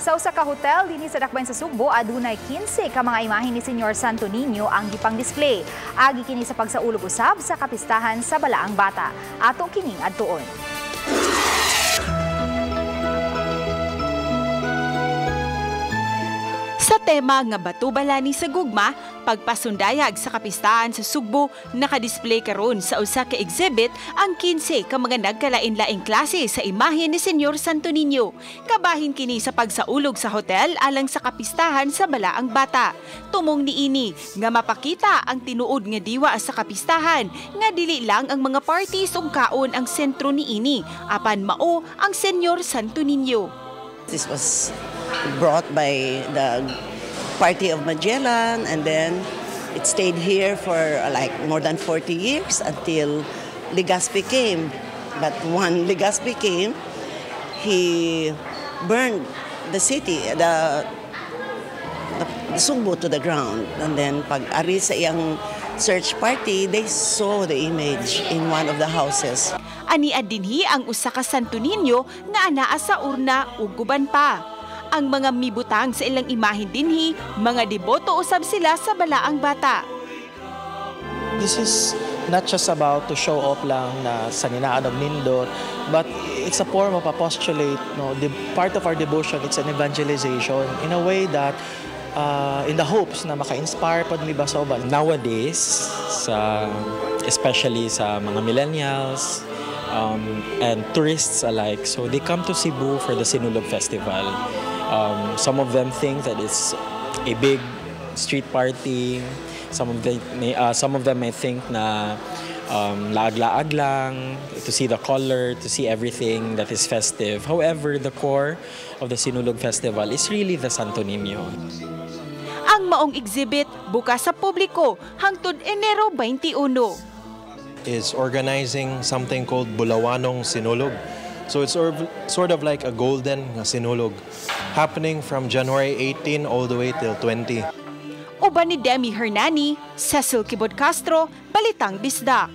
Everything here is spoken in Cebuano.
Sa usa ka hotel dinhi sa dakbayan sa Sugbo, adunay 15 ka mga imahe ni Senyor Santo Niño ang gipang-display. Agi kini sa pagsaulog usab sa kapistahan sa Balaang Bata. Ato kining adtuon. Sa tema nga Bato Balani sa Gugma, pagpasundayag sa kapistahan sa Sugbo, nakadisplay karon sa usa ka exhibit ang 15 ka mga nagkalain-laing klase sa imahe ni Senyor Santo Niño. Kabahin kini sa pagsaulog sa hotel alang sa kapistahan sa Balaang Bata. Tumong niini nga mapakita ang tinuod nga diwa sa kapistahan nga dili lang ang mga parties ug kaon ang sentro niini, apan mao ang Senyor Santo Niño. This was brought by the party of Magellan, and then it stayed here for like more than 40 years until Legazpi came. But when Legazpi came, he burned the city, the Sugbo to the ground. And then pag ari sa iyang search party, they saw the image in one of the houses. Ania dinhi ang usa ka Santo Niño nga anaa sa urna ug guban pa. Ang mga mibutang sa ilang imahen dinhi, mga deboto usab sila sa Balaang Bata. This is not just about to show off lang na sa ninaan og nindot, but it's a form of apostolate, no? The part of our devotion, it's an evangelization in a way that in the hopes na maka-inspire pod mi ba sa uban. Nowadays, especially sa mga millennials and tourists alike, so they come to Cebu for the Sinulog Festival. Some of them think that it's a big street party. Some of them may think na laag-laag lang, to see the color, to see everything that is festive. However, the core of the Sinulog Festival is really the Santo Niño. Ang maong exhibit bukas sa publiko hangtod Enero 21. Is organizing something called Bulawanong Sinulog. So it's sort of like a golden Sinulog happening from January 18 all the way till 20. Uban ni Demi Hernani, Cecil Kibod Castro, Balitang Bisdak.